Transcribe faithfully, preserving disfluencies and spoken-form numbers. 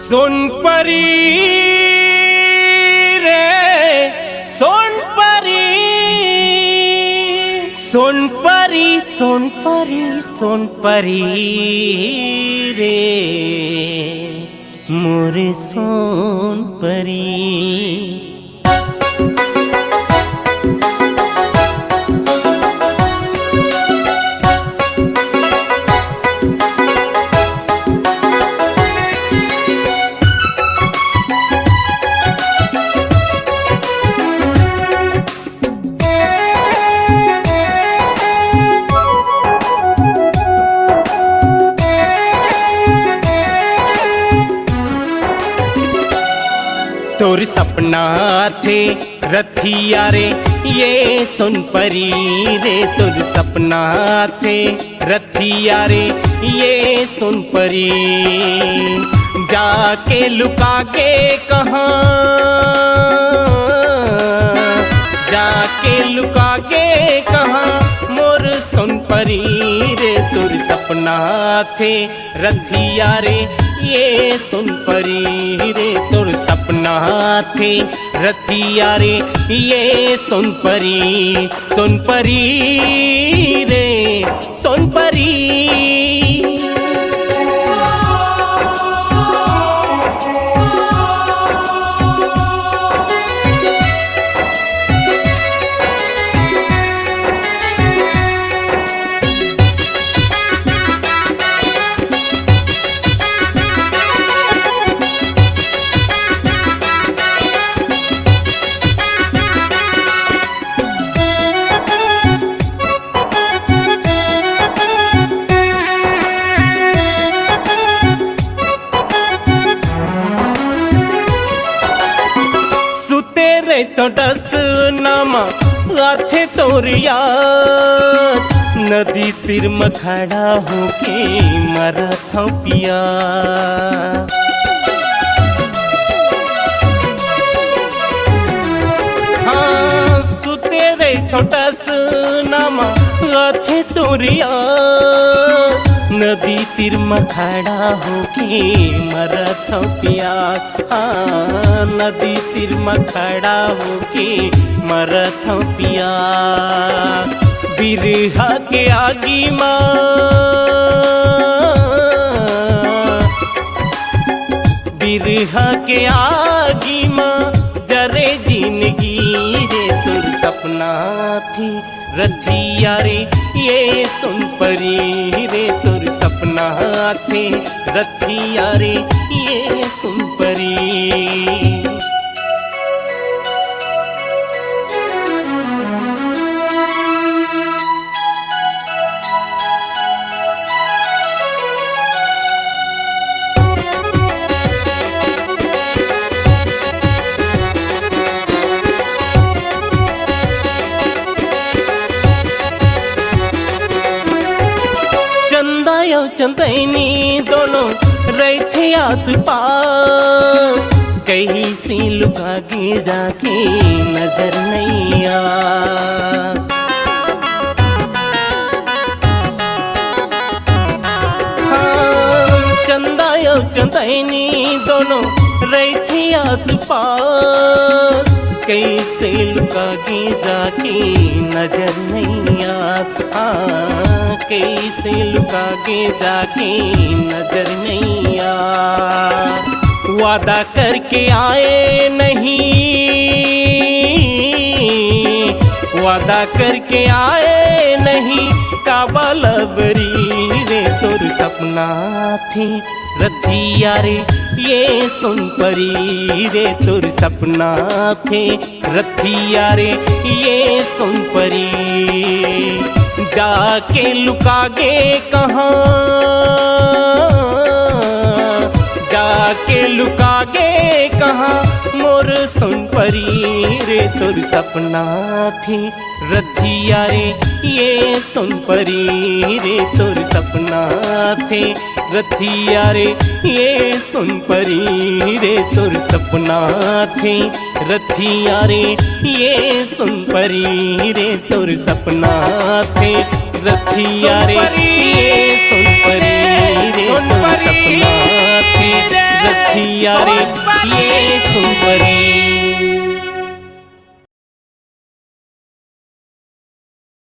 सोनपरी रे, सोनपरी, सोनपरी, सोनपरी, सोनपरी रे, मोरे सोनपरी। तोर सपना आथे रथिया रे, ये सोनपरी रे, तोर सपना आथे रथिया रे, ये सोनपरी। जाके लुका के कहाँ, जाके लुका के कहाँ मोर सोनपरी रे, तोर सपना आथे रथिया रे, ये सोनपरी रे, तोर सपना आथे रथिया रे, ये सोनपरी, सोनपरी रे, सोनपरी। सुते रहिथों डसना म आथे तोर याद, नदी तीर म खड़ा होके मरथों पिया। हाँ, सुते रहिथों डसना म आथे तोर याद, नदी तीर म खड़ा होके मरथों पिया। हाँ, नदी तीर म खड़ा होके मरथों पिया। बिरहा के आगी म, बिरहा के आगी म जरे जिनगी रे, तोर सपना आथे रथिया रे, ये सोनपरी रे, तोर सपना आथे रथिया रे, ये सोनपरी। चंदा अउ चंदैनी दोनों रहिथे आस पास, कइसे लुका के जाके नजर नइ आस। हाँ, चंदा अउ चंदैनी दोनों रहिथे आस पास, कइसे लुका के जाके नजर नइ आस। हाँ, कइसे लुका के जाके नजर नइ आस। वादा करके आए नहीं, वादा करके आए नहीं, काबर लबरी रे, तोर सपना आथे रथिया रे, ये सोनपरी रे, तोर सपना आथे रथिया रे, ये सोनपरी। जाके लुका गे कहाँ, जाके लुका गे कहाँ मोर सोनपरी रे, तोर सपना आथे रथिया रे, ये सोनपरी रे, तोर सपना आथे रथिया रे, ये सोनपरी रे, तोर सपना आथे रथिया रे, ये सोनपरी रे, तोर सपना आथे रथिया रे, ये सोनपरी रे, तोर